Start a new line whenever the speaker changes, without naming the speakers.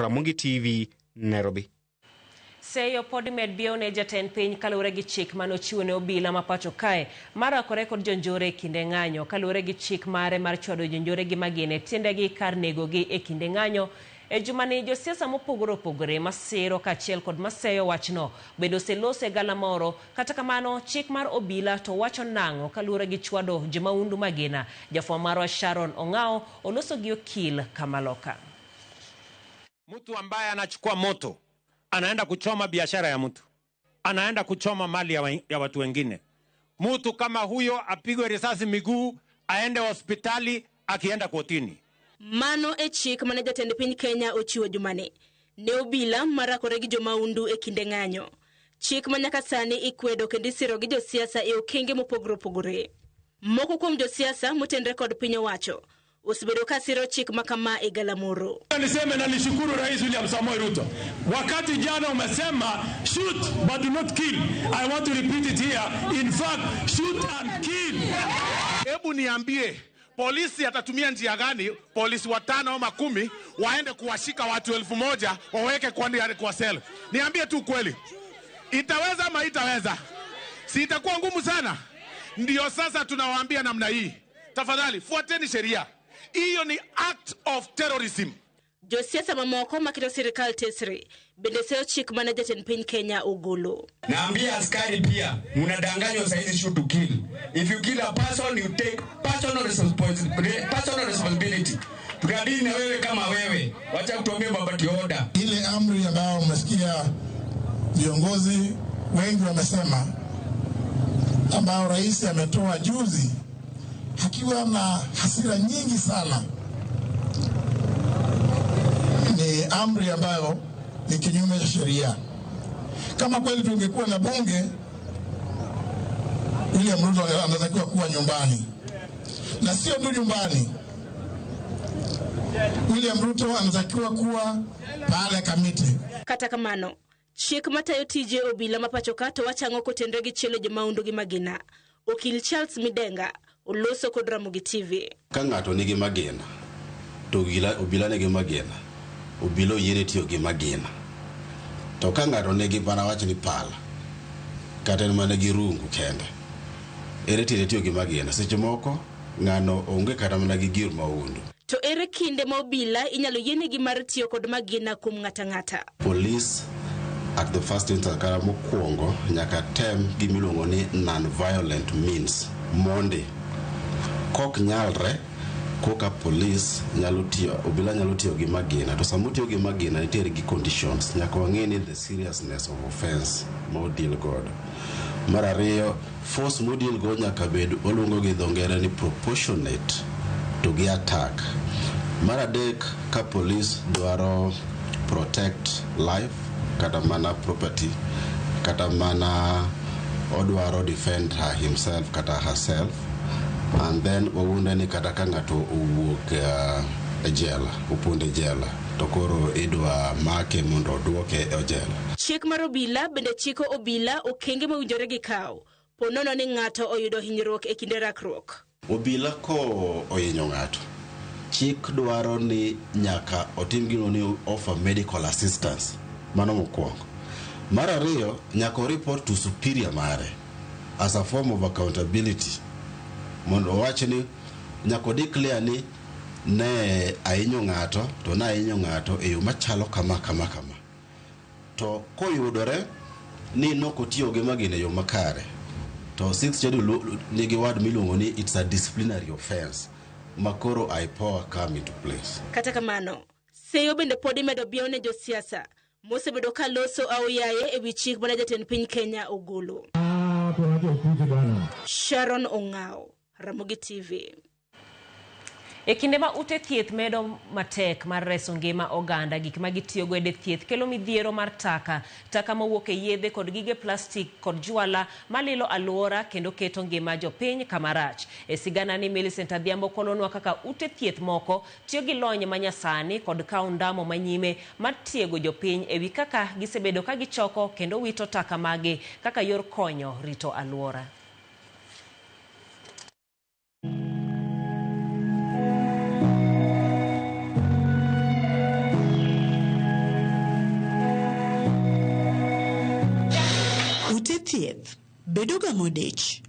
Ramogi TV, Nairobi.
Seyo pod imed biewo ne jatend piny kaluwore gi chik mane ochiwo ne obila ma pacho kae mar rakore kod jonjore e kinde ng'anyo. Kaluwore gi chik mare mar chwado jonjore gi magina e tiendegi kar negogi e kinde ng'anyo. E jumani josiasa mopogore opogore masiro kaachiel kod maseyo wachno bende oseloso e galamoro. Kata kamano chik mar obila to wacho nang'o kaluwore gi chwado jomaundu magina? Jafwambo marwa Sharon Ong'ao oloso gi okil Kamaloka.
Mtu ambaye anachukua moto anaenda kuchoma biashara ya mtu, anaenda kuchoma mali ya watu wengine. Mtu kama huyo apigwe risasi miguu, aende hospitali, akienda kotini.
Mano e chik mane jatend piny Kenya ochiwo jumani ne obila marakore gi jomaundu e kinde ng'anyo. Chik ma nyaka sani ikwedo kendo isiro gi josiasa e okenge mopogore opogore. Moko kuom josiasa motenre kod piny owacho osebedo ka siro chik ma kama e galamoro.
Niseme na nishukuru Rais William Samoei Ruto. Wakati jana umesema shoot but do not kill. I want to repeat it here. In fact, shoot and kill.
Hebu niambie, polisi atatumia njia gani? Polisi 5 ama 10 waende kuwashika watu 1000 waweke kwa sel. Niambie tu kweli. Itaweza ama itaweza? Si itakuwa ngumu sana? Ndio sasa tunawaambia namna hii. Tafadhali fuateni sheria. Hiyo ni act of terrorism.
Josiasa mamoko maketo sirikal tesre bende seyo chik mane jatend piny Kenya ogolo.
Naambia askari pia, mnadanganywa saizi shoot to kill. If you kill a person you take personal responsibility. Tunadili na wewe kama wewe. Wacha kutuambia mabati order.
Ile amri ambayo umesikia viongozi wengi wamesema, ambao rais ametoa juzi akiwa na hasira nyingi sana, ni amri ambayo ni kinyume cha sheria. Kama kweli tungekuwa na bunge, William Ruto anatakiwa kuwa nyumbani. Na sio tu nyumbani, William Ruto anatakiwa kuwa pale Kamiti.
Kata kamano, chik matayo tije obila ma pacho ka to wachang'o kotenre gi chielo jomaundu gi magina. Okil Charles Midenga oloso kod Ramogi TV.
Ka ng'ato nigi magina to obila nigi magina, obila oyiene tiyo gi magina. To ka ng'ato nigi mana wach ni pala, kata en mana gi rungu kende, ere tiende tiyo gi magina? Seche moko ng'ano onge kata mana gi gir maundu.
To ere kinde ma obila inyalo yienegi mar tiyo kod magina kuom ng'ata ng'ata?
Police at the first instance kata mokwongo nyaka tem gimiluongo ni non-violent means mondi. Kok nyalre koka police nyalo tiyo, obila nyalo tiyo gi magina. To sama otiyo gi magina nitiere gi conditions. Nyaka wang'e ni the seriousness of offense ma odeal godo. Mar ariyo, force modeal go nyaka bed waluongo gi dho ngere ni proportionate to gi attack. Mar adek, ka police dwaro protect life kata mana property kata mana odwaro defend her himself kata herself, and then wawuonde ni kata ka ng'ato owuok e jela, opondo e jela, to koro idwa make mondo oduoke e jela.
Chik mar obila bende chiko obila okenge mowinjore gikaw po nono ni ng'ato oyudo hinyruok e kinde rakruok.
Obila ko ohinyo ng'ato, chik dwaro ni nyaka otim gino ni offer medical assistance. Mano mokwongo. Mar ariyo, nyaka o report to superior mare as a form of accountability. Mondo owach ni nyaka o declare ni ne ahinyo ng'ato to ne ahinyo ng'ato e yo machalo kama kama kama. To koyudore ni nok otiyo gi magina e yo makare, to sixth schedule nigi word miluongo ni it's a disciplinary offense ma koro IPOA come into place.
Kata kamano, seyo bende pod imedo biewo ne josiasa mosebedo ka loso aoyaye e wi chik mane jatend piny Kenya ogolo. Sharon Ong'ao, Ramogi TV.
E kinde ma ute thieth medo matek mar reso ngima oganda, gik ma gitiyogo e thieth kelo midhiero mar taka, taka mowuok e yedhe kod gige plastik kod jwala malilo alwora kendo keto ngima jopiny kama rach. E sigana ni Millicent Adhiambo kolonwa kaka ute thieth moko tiyo gi lony manyasani kod kawo ndamo manyime mar tiego jopiny ewi kaka gisebedo ka gichoko kendo wito taka magi kaka yor konyo rito alwora.
Ute thieth bedoga modich.